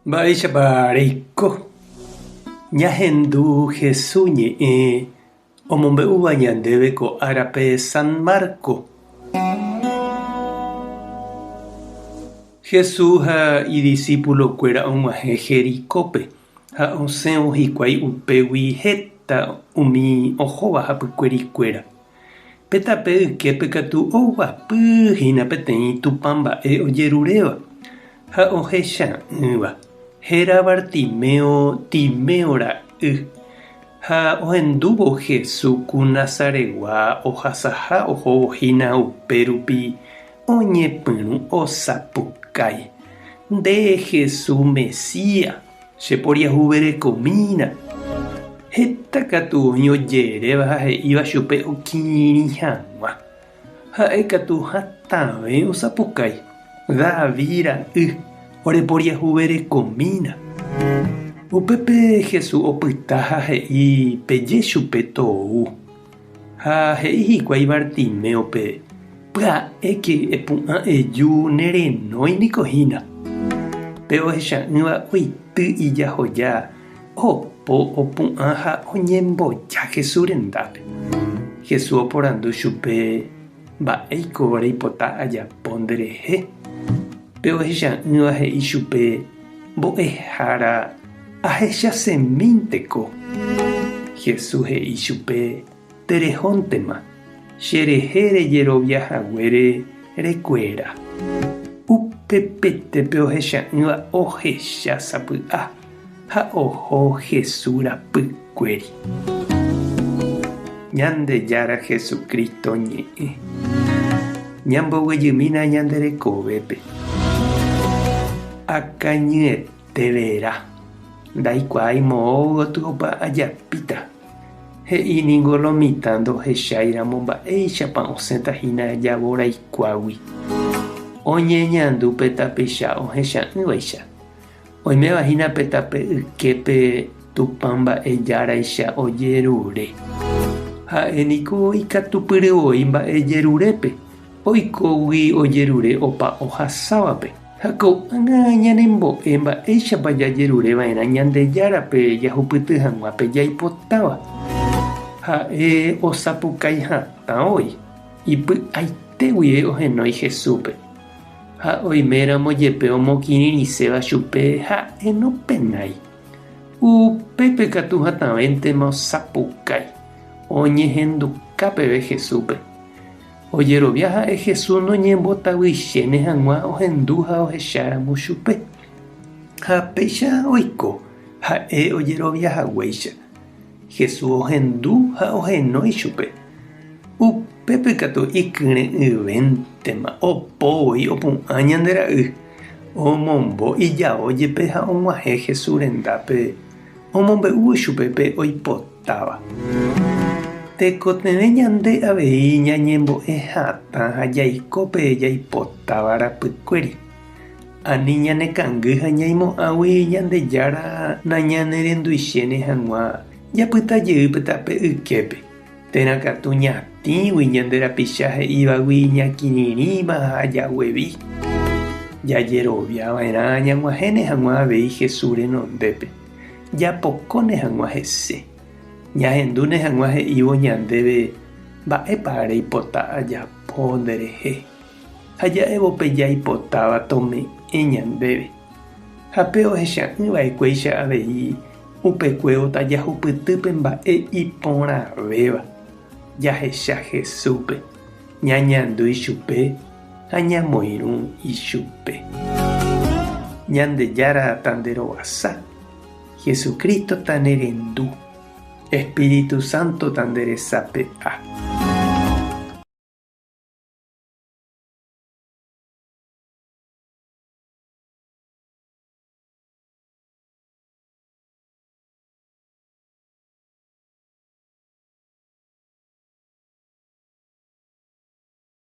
Mba'éichapa reiko? Ñahendu Hesu ñe'ẽ omombe'úva ñandéve ko árape San Marco. Jesús ha idisípulokuéra og̃uahẽ Jericópe ha osẽvo hikuái upégui heta umi ohóva hapykuerikuéra. Pe tape yképe katu oguapy hína peteĩ tupãmba'e ojeruréva ha ohecha'ỹva, héra Bartimeo, Timeo ra'y. Ha ohendúvo Jesús ku Nazaretgua ohasaha ohóvo hína upérupi oñepyrũ osapukái, Nde Jesús Mesías! Che poriahuverekomína. Heta katu oĩ ojeréva ha he'íva chupe okirirĩ hag̃ua. Ha'e katu hatãve osapukái, David ra'y, oreporiahuverekomína. Upépe Jesús opyta ha he'i peje chupe tou. Ha he'i hikuái Bartiméope, Pya'éke epu'ã eju ne renói niko hína. Pe ohecha'ỹva oity ijahoja, opo opu'ã ha oñemboja Jesús rendápe. Jesús oporandu chupe, Mba'éiko reipota ajapo nderehe? Pe ohecha'ỹva he'i chupe, Mbo'ehára, ahechasemínteko. Jesús he'i chupe, Terehóntema, cherehe rejerovia haguére rekuera. Upepete pe ohecha'ỹva ohecha sapy'a ha oho Jesús rapykuéri. Ñandejára Jesucristo ñe'ẽ. Ñamboguejymína ñande rekovépe. Akañyete vera. Ndaikuaái moõ gotyopa ajapíta. He'i ningo lo mitã ndohecháiramo mba'éichapa osẽta hína javoraikuágui. Oñeñandu pe tapicha ohecha'ỹvaicha. Oiméva hína pe tape yképe Tupã mba'e járaicha ojerure. Ha'e niko ikatupyry voi mba'e jerurépe, oikógui ojerure opa ohasávape. Ha ko'ág̃a ñanembo'e mba'éichapa jajerure va'erã Ñandejárape jahupyty hag̃ua pe jaipotáva. Ha'e osapukái hatã voi, ipy'aite guive ohenói Jesúspe. Ha oiméramo jepe omokirirĩséva chupe ha'e nopenái. Upépe katu hatãvéntema osapukái, oñehenduka peve Jesúspe. Ojerovia ha'e Jesús noñembotavyichéne hag̃ua ohendu ha ohecháramo chupe. Ha péicha oiko ha'e ojerovia haguéicha. Jesús ohendu ha ohenói chupe. Upépe katu ikyre'ỹvéntema opo voi opu'ã ñande ra'y, omombo ijao jepe ha og̃uahẽ Jesús rendápe omombe'úvo chupe pe oipotáva. Tekotevẽ ñande avei ñañembo'e hatã ha jaiko pe jaipotáva rapykuéri. Ani ñanekangy ha ñaimo'ãgui Ñandejára nañanerenduichéne hag̃ua japyta jey pe tape yképe, térã katu ñatĩgui ñande rapicha he'ívagui ñakirirĩma ha jaguevi. Jajerovia va'erã ñag̃uahẽne hag̃ua avei Jesús renondépe, japokóne hag̃ua hese, ñahendúne hag̃ua he'ívo ñandéve mba'épa reipota ajapo nderehe. Ha ja'évo pe jaipotáva tome'ẽ ñandéve. Ha pe ohecha'ỹ va'ekuéicha avei upekuévo tajahupyty pe mba'e iporãvéva, jahecha Jesúspe, ñañandu ichupe ha ñamoirũ ichupe. Ñandejára tanderovasa, Jesucristo tanerendu, Espíritu Santo tanderesape'a.